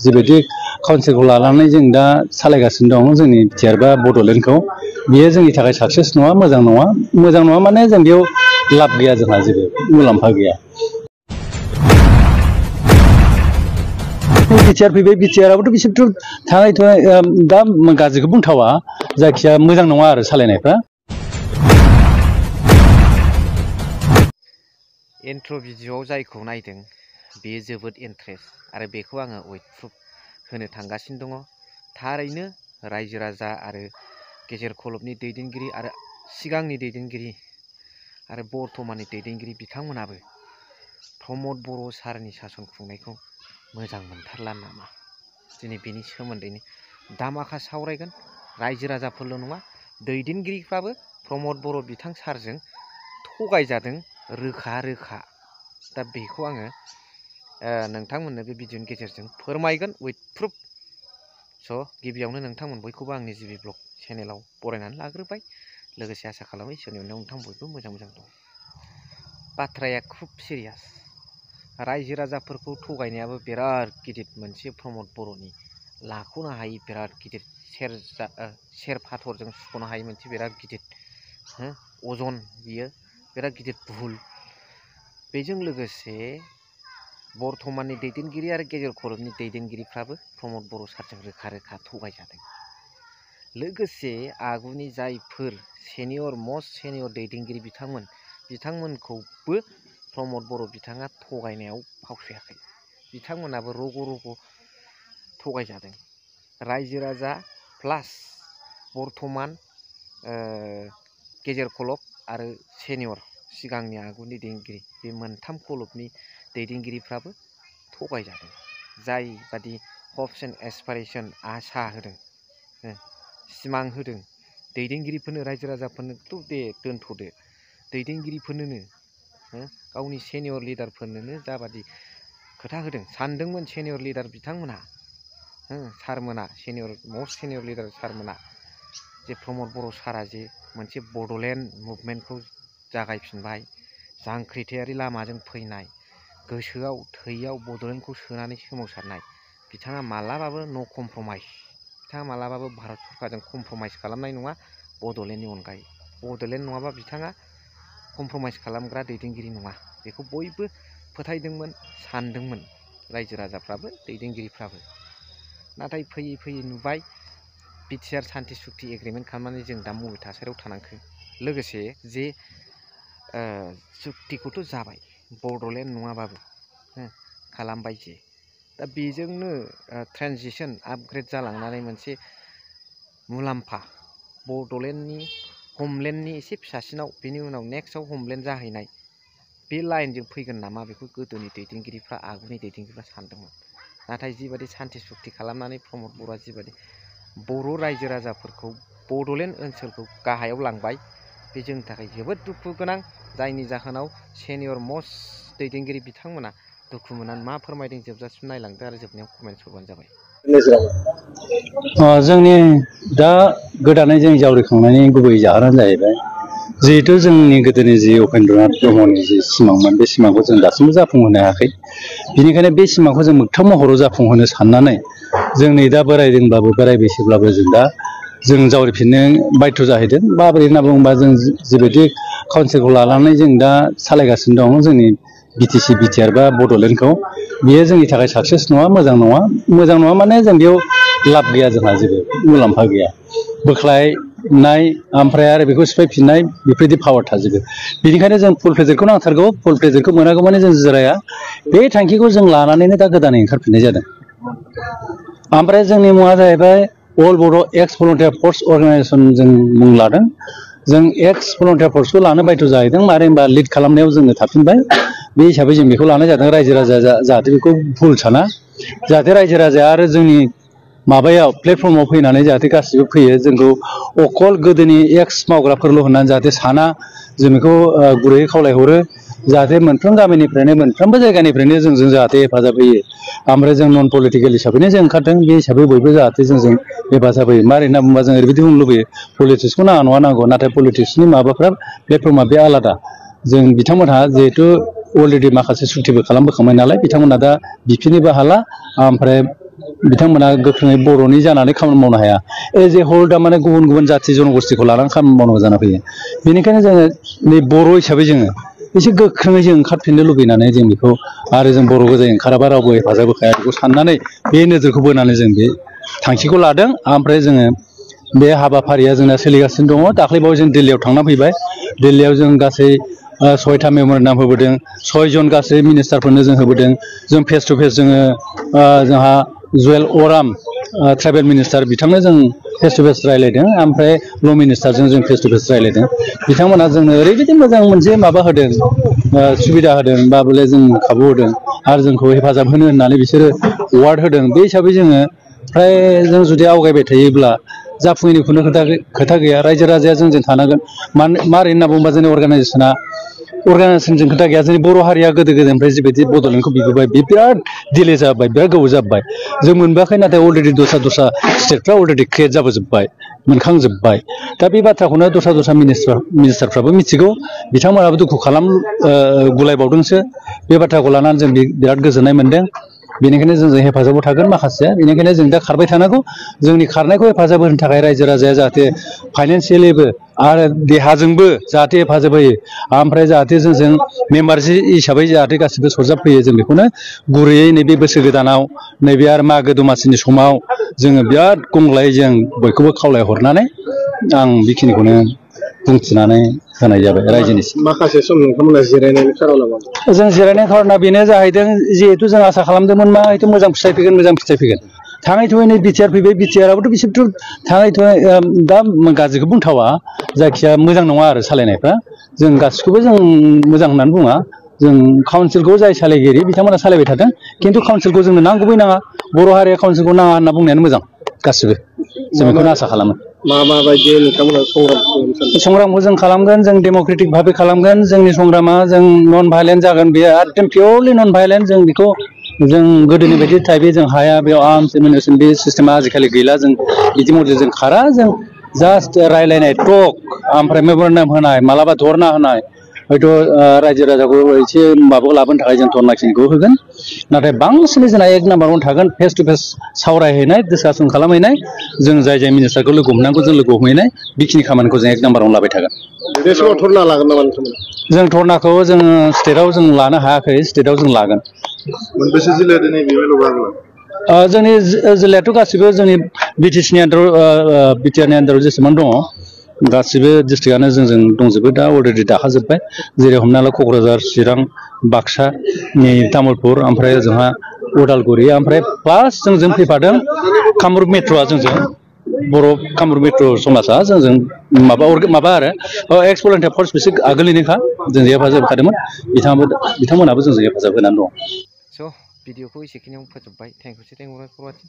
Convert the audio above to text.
जिबायदि काउन्सिलखौ लानानै जों दा सालायगासिनो दं जोंनि बिटिआर बा बड'लेण्डखौ बेयो जोंनि थाखाय साक्सेस नङा मोजां नङा माने जों बेयाव लाब गैया जोंहा जेबो मुलाम्फा गैया। बिटिआर फैबाय बिटिआरआबोथ' बिसोरथ' थाङै दा गाज्रिखौ बुंथावा जायखिया मोजां नङा आरो सालायनायफ्रा। इन्ट्र' भिडिअ'आव जायखौ नायदों बेयो जोबोद इन्ट्रेस्ट आरो बेखौ आङो उइथ प्रुफ होनो थांगासिनो दङ। थारैनो रायजो राजा आरो गेजेर खलबनि दैदेनगिरि आरो सिगांनि दैदेनगिरि आरो बर्तमाननि दैदेनगिरि बिथांमोनाबो प्रमद बर' सारनि सासन खुंनायखौ मोजां मोनथारला नामा? दिनै बेनि सोमोन्दैनो दामाखा सावरायगोन। रायजो राजाफोरल' नङा दैदेनगिरिफ्राबो प्रमद बर' बिथां सारजों थगायजादों रोखा रोखा। दा बेखौ आङो नोंथांमोननो बे भिडिअनि गेजेरजों फोरमायगोन उइथ प्रुफ। स' गिबियावनो नोंथांमोन बयखौबो आंनि जिबि ब्लग चेनेलाव बरायनानै लाग्रोबाय। लोगोसे आसा खालामो इसोरनि अननायाव नोंथां बयबो मोजां दं। बाथ्राया खुब सिरियास। रायजो राजाफोरखौ थगायनायाबो बिराद गिदिर मोनसे प्रमद बर'नि लाख'नो हायि बिराद गिदिर सेर फाथरजों सुख'नो हायि मोनसे बिराद गिदिर अजन बियो बिराद गिदिर भुल। बेजों लोगोसे बर्तमाननि दैदेनगिरि आरो गेजेर खलबनि दैदेनगिरिफ्राबो प्रमद बर' सारजों रोखा रोखा थगायजादों। लोगोसे आगुनि जायफोर सेनियर मस्ट सेनियर दैदेनगिरि बिथांमोनखौबो प्रमद बर' बिथाङा थगायनायाव फावसायाखै। बिथांमोनाबो रग' रग' थगायजादों। रायजो राजा प्लास बर्तमान गेजेर खलब आरो सेनियर सिगांनि आगुनि दैदेनगिरि बे मोनथाम खलबनि दैदेनगिरिफ्राबो थगायजादों। जाय बादि हप्स एन्ड एसपारेसन आसा होदों सिमां होदों दैदेनगिरिफोरनो रायजो राजाफोरनोथ' दे दोनथ'दो, दैदेनगिरिफोरनोनो गावनि सेनियर लिडारफोरनोनो जाबादि खोथा होदों सानदोंमोन सेनियर लिडार बिथांमोनहा सारमोना मस्ट सेनियर लिडार सारमोना जे प्रमद बर' सारा जे मोनसे बड'लेण्ड मुभमेन्टखौ जागायफिनबाय, जांख्रिथायारि लामाजों फैनाय, गोसोआव थैयाव बड'लेण्डखौ सोनानै सोमावसारनाय, बिथाङा मालाबाबो न' कमप्रमाइस, बिथाङा मालाबाबो भारत सरकारजों कमप्रमाइस खालामनाय नङा बड'लेण्डनि अनगायै। बड'लेण्ड नङाबा बिथाङा कमप्रमाइस खालामग्रा दैदेनगिरि नङा। बेखौ बयबो फोथायदोंमोन सानदोंमोन रायजो राजाफ्राबो दैदेनगिरिफ्राबो। नाथाय फैयै फैयै नुबाय बिटिआर सान्थि सुक्ति एग्रिमेन्ट खालामनानै जों दा बबे थासारियाव थानांखो। लोगोसे जे सुक्तिखौथ' जाबाय बड'लेण्ड नङाबाबो खालामबाय जे दा बेजोंनो ट्रेन्जिसन आपग्रेड जालांनानै मोनसे मुलाम्फा बड'लेण्डनि हमलेण्डनि एसे फिसासिनाव बेनि उनाव नेक्स्टआव हमलेण्ड जाहैनाय बे लाइनजों फैगोन नामा बेखौ गोदोनि दैदेनगिरिफ्रा आगुनि दैदेनगिरिफ्रा सानदोंमोन। नाथाय जिबादि सान्थि सुक्ति खालामनानै प्रमद बर'आ जिबादि बर' रायजो राजाफोरखौ बड'लेण्ड ओनसोलखौ गाहायाव लांबाय बे जोंनि थाखाय जोबोद दुखु गोनां। जायनि जाहोनाव सेनियर मस्ट दैदेनगिरि बिथांमोना दुखु मोननानै मा फोरमायदों जोबजासिम नायलांदो आरो जोबनायाव कमेन्ट हरबानो जाबाय। जोंनि दा गोदानै जों जावरिखांनायनि गुबै जाहोनानो जाहैबाय जिहेतु जोंनि गोदोनि जि उपेन्द्रनाथ ब्रह्मनि जि सिमांमोन बे सिमांखौ जों दासिमबो जाफुंहोनो हायाखै। बेनिखायनो बे सिमांखौ जों मोगथां महराव जाफुंहोनो साननानै जों नै दा बोरायदोंब्लाबो बोराय बैसोब्लाबो जों जावरिफिननो बायध' जाहैदों। माबोरै होनना बुङोबा जों जिबायदि काउन्सिलखौ लानानै जों दा सालायगासिनो दं जोंनि बिटिसि बिटिआर बा बड'लेण्डखौ बेयो जोंनि थाखाय साक्सेस नङा मोजां नङा माने जों बेयाव लाब गैया जोंहा जेबो मुलाम्फा गैया। बोख्लायनाय ओमफ्राय आरो बेखौ सिफायफिननाय बेफोरबायदि पावार थाजोबो। बेनिखायनो जों फुल प्रेजेक्टखौ नांथारगौ। फुल प्रेजेक्टखौ मोनागौ माने जों जिराया। बे थांखिखौ जों लानानैनो दा गोदानै ओंखारफिननाय जादों। ओमफ्राय जोंनि मुङा जाहैबाय अल बर' एक्स भलन्टियार फर्स अर्गानाइजेसन जों मुं लादों। जों एक्स भलन्टियार फर्सखौ लानो बायध' जाहैदों। मानो होनबा लिड खालामनायाव जोङो थाफिनबाय। बे हिसाबै जों बेखौ लानाय जादों। रायजो राजा जाहाथे बेखौ भुल साना, जाहाथे रायजो राजाया आरो जोंनि माबायाव प्लेटफर्माव फैनानै जाहाथे गासिबो फैयो जोंखौ अकल गोदोनि एक्स मावग्राफोरल' होननानै जाहाथे साना, जों बेखौ गुरैयै खावलायहरो। जाहाथे मोनफ्रोम गामिनिफ्रायनो मोनफ्रोमबो जायगानिफ्रायनो जोंजों जाहाथे हेफाजाब होयो। ओमफ्राय जों नन पलिटिकेल हिसाबैनो जों ओंखारदों। बे हिसाबै बयबो जाहाथे जोंजों हेफाजाब होयो। मारै होनना बुङोबा जों ओरैबायदि बुंनो लुबैयो पलिटिक्सखौ नाङा नङा नांगौ, नाथाय पलिटिक्सनि माबाफ्रा प्लेटफर्मा बे आलादा। जों बिथांमोनहा जिहेथु अलरेडि माखासे सुक्तिबो खालामबोखांबाय नालाय बिथांमोना दा बिफिननोबो हाला ओमफ्राय बिथांमोना गोख्रोङै बर'नि जानानै खामानि मावनो हाया एज ए होल दा माने गुबुन गुबुन जाथि जनगोष्ठीखौ लानानै खामानि मावनांगौ जाना फैयो बेनिखायनो जोङो नै बर' हिसाबै जोङो एसे गोख्रोङै जों ओंखारफिननो लुबैनानै जों बेखौ आरो जों बर' गोजायै ओंखाराबा रावबो हेफाजाब होखाया बेखौ साननानै बे नोजोरखौ बोनानै जों बे थांखिखौ लादों ओमफ्राय जोङो बे हाबाफारिया जोंना सोलिगासिनो दङ दाख्लैबावै जों दिल्लीयाव थांना फैबाय दिल्लीयाव जों गासै 6था मेम'रेन्डाम होबोदों 6 जन गासै मिनिस्टारफोरनो जों होबोदों जों फेस टु फेस जोङो जोंहा जुवेल अराम ट्राइबेल मिनिस्टार बिथांनो जों फेस टु फेस रायलायदों ओमफ्राय ल' मिनिस्टारजों जों फेस टु फेस रायलायदों बिथांमोना जोंनो ओरैबायदि मोजां मोनसे माबा होदों सुबिदा होदों बा बले जों खाबु होदों आरो जोंखौ हेफाजाब होनो होननानै बिसोरो वार्ड होदों बे हिसाबै जोङो फ्राय जों जुदि आवगायबाय थायोब्ला जाफुङैनि खुनु खोथा गैया रायजो राजाया जोंजों थानांगोन मारै होनना बुङोबा जोंनि अर्गानाइजेसनजों खोथा गैया जोंनि बर' हारिया गोदो गोदायनिफ्राय जिबायदि बड'लेण्डखौ बिबोबाय बे बिराद दिले जाबाय बिराद गोबाव जाबाय जों मोनबोआखै नाथाय अलरेडि दस्रा स्टेटफ्रा अलरेडि क्रियेट जाबोजोब्बाय मोनखांजोब्बाय दा बे बाथ्राखौनो दस्रा मिनिस्टारफ्राबो मिथिगौ बिथांमोनाबो दुखु गुलायबावदोंसो बे बाथ्राखौ लानानै जों बिराद गोजोननाय मोनदों बेनिखायनो जोंजों हेफाजाबाव थागोन माखासेया बेनिखायनो जों दा खारबाय थानांगौ जोंनि खारनायखौ हेफाजाब होनो थाखाय रायजो राजाया जाहाथे फाइनान्सियेलिबो आरो देहाजोंबो जाहाथे हेफाजाब होयो ओमफ्राय जाहाथे जोंजों मेम्बार हिसाबै जाहाथे गासिबो सरजाबफैयो जों बेखौनो गुरैयै नैबे बोसोर गोदानाव नैबे आरो मागो दमासिनि समाव जोङो बिराद गंग्लायै जों बयखौबो खावलायहरनानै आं बेखिनिखौनो बुंथिनानै होनाय जाबाय रायजोनिसिम माखासे सम नोंथांमोना जिरायनायनि खार'ना मा जों जिरायनायनि खार'ना बेनो जाहैदों जिहेथु जों आसा खालामदोंमोन मा हयथ' मोजां फिथाइ फैगोन थाङै थुङै नै बिटिआर फैबाय बिटिआरआबोथ' बिसोरथ' थाङै थुङै दा गाज्रिखौ बुंथावा जायखिया मोजां नङा आरो सालायनायफ्रा जों गासिखौबो जों मोजां होननानै बुङा जों काउन्सिलखौ जाय सालायगिरि बिथांमोना सालायबाय थादों खिन्थु काउन्सिलखौ जोंनो नांगौबो नाङा बर' हारिया काउन्सिलखौ नाङा होनना बुंनायानो मोजां गासिबो जों बेखौनो आसा खालामो माबायदि नोंथांमोना संग्रामखौ जों खालामगोन जों डेम'क्रेटिक भाबै खालामगोन जोंनि संग्रामा जों नन भायलेन्ट जागोन बेयो एकदम पियरलि नन भायलेन्ट जों बेखौ जों गोदोनि बायदि टाइपै जों हाया बेयाव आर्मस एमिनेसन बे सिस्टेमा आजिखालि गैला जों बिदि मडेल जों खारा जों जास्ट रायलायनाय टक ओमफ्राय मेम'रेन्डाम होनाय मालाबा धरना होनाय हयथ' रायजो राजाखौ एसे माबाखौ लाबोनो थाखाय जों धरनाखिनिखौ होगोन नाथाय बांसिनै जोंना 1 नाम्बारावनो थागोन फेस टु फेस सावरायहैनाय डिसकासन खालामहैनाय जों जाय मिनिस्टारखौ लोगो हमनांगौ जों लोगो हमहैनाय बेखिनि खामानिखौ जों 1 नाम्बारावनो लाबाय थागोन बे समाव धरना लागोन नामा नोंथांमोना जों धरनाखौ जों स्टेटआव जों लानो हायाखै स्टेटआव जों लागोन मोनबेसे जिल्ला दिनै बेबायदि जोंनि जिल्लायाथ' गासिबो जोंनि बिटिसिनि बिटिआरनि आन्दाराव जेसेबां दङ गासिबो डिस्ट्रिक्टआनो जोंजों दंजोबो दा अलरेडि दाखाजोब्बाय जेरै हमना ला क'क्राझार चिरां बाक्सा तामुलपुर ओमफ्राय जोंहा उदालगुरि ओमफ्राय प्लास जोंजों फैफादों कामरुप मेट्र'आ जोंजों बर' कामरुप मेट्र' समाजा जोंजों माबा आरो एक्स भलन्टियार फर्स बिसोर आगोलनिनोखा जों हेफाजाब होखादोंमोन बिथांमोनाबो जोंजों हेफाजाब होनानै दं स' भिडिअखौ एसेखिनियाव फोजोबबाय थेंक इउ फर वाचिं